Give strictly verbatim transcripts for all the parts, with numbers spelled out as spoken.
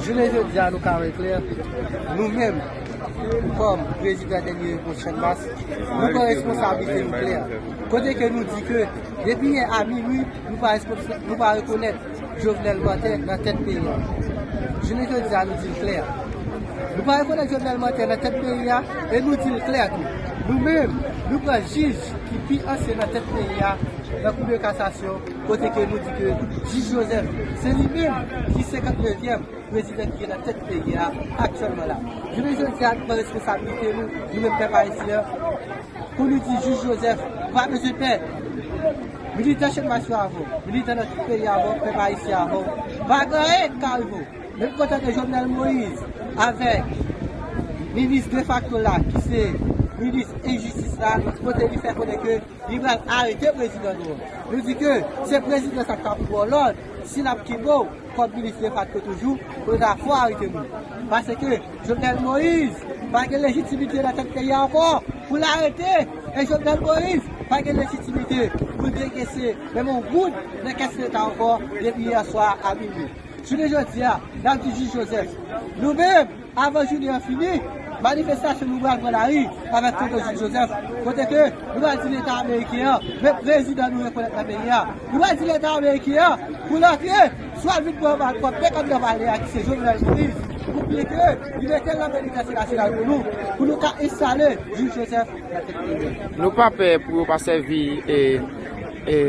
Jounen jodi a, nou ka wè klè, nou menm, kòm prezidan Dènye Repons Channmas, nou pran responsablite nou klè. Kote ke nou di ke depi yè a minwi, nou pa responsa-, nou pa rekonèt Jovenel Martin nan tèt peyi a. Jounen jodi a, nou di l klè. Nou pa rekonèt Jovenel Martin nan tèt peyi a, e nou di l klè tou. Nou menm, nou pran jij ki pi ansyen nan tèt peyi a, nan Kou de Kasasyon, kote ke nou di ke jij Joseph, se li menm ki senkantnevyèm prezidan ki gen nan tèt peyi a aktyèlman la. Jounen jodi a, nou pran responsablite nou, nou menm pèp ayisyen an, pou nou di jij Joseph, ou pa bezwen pè. Militan Channmas yo avè w, militan nan tout peyi a avè w, pèp ayisyen avè w. Pa gen anyen k ka rive w. Menm kote ke Jovenel Moïse avèk minis defakto la, ki se minis enjistis la, kote li fè konnen ke li pral arete prezidan nou an. Nou di ke se prezidan sa k ap ba w lòd, si l ap kenbe w kòm minis defakto toujou, pou l ta fò arete moun. Paske Jovenel Moïse pa gen lejitimite nan tèt peyi a ankò pou l arete. E Jovenel Moïse pa gen lejitimite pou l degense menm yon goud nan kès Leta ankò depi yè swa a minwi. Jounen jodi a, n ap di jij Joseph, nou menm, avan jounen an fini, manifestasyon nou pral pran lari avèk foto jij Joseph, kote ke nou pral di Leta ameriken an, men prezidan nou rekonèt nan peyi a. Nou pral di Leta ameriken an pou l antre, swa l vin pran, pran pèp nan palè a, ki se Jovenel Moïse, pou ke li mete l nan penitansye nasyonal pou nou, pou nou ka enstale jij Joseph nan tèt peyi a. Nou pa pè pou yo pa sèvi e, e,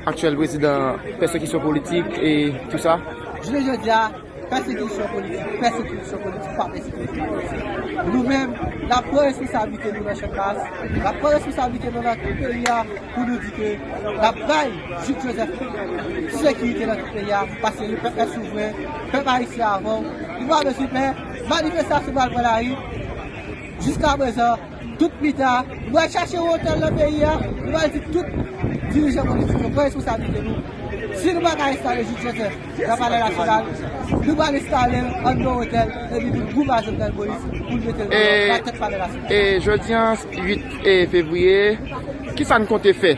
aktyèl prezidan pèsekisyon politik e tou sa? Jounen jodi a, pèsekisyon politik, pèsekisyon politik pa pèsekisyon politik. Nou menm, n ap pran responsablite nou nan Channmas, n ap pran responsablite nou nan tout peyi a pou nou di ke n ap bay jij Joseph sekirite nan tout peyi a, paske li pèp souvren, pèp ayisyen avè w. Nou pa bezwen pè, manifestasyon pral pran lari. Jiskaprezan, tout pita, nou pral chache wotè nan peyi a, nou pral di tout dirijan politik yo pran responsablite nou. Si nou pa ka enstale jij Joseph nan Palè Nasyonal, nou pral enstale l anndan otèl, epi pou nou goumen Jovenel Moïse, pou nou mete l nan tèt Palè Nasyonal. E jodi a, uit fevriye, kisa n konte fè?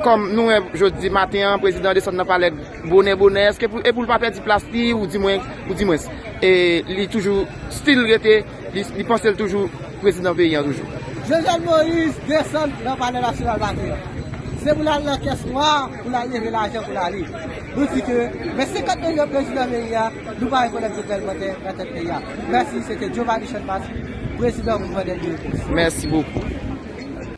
Kòm nou wè jodi maten an, prezidan desann nan palè bonè bonè, èske pou, e pou l pa pèdi plas li, ou di mwen, ou di mwens, e li toujou still rete, li, li panse l toujou prezidan peyi an toujou. Jovenel Moïse desann nan Palè Nasyonal maten an. Se pou l al nan kès nwa, pou l al leve lajan pou l ale. Nou di ke, men senkantnevyèm prezidan peyi a, nou pa rekonèt Jovenel Martin nan tèt peyi a. Mèsi, se te Giovanni Channmas, prezidan Mouvman Dènye Repons. Mèsi bokou.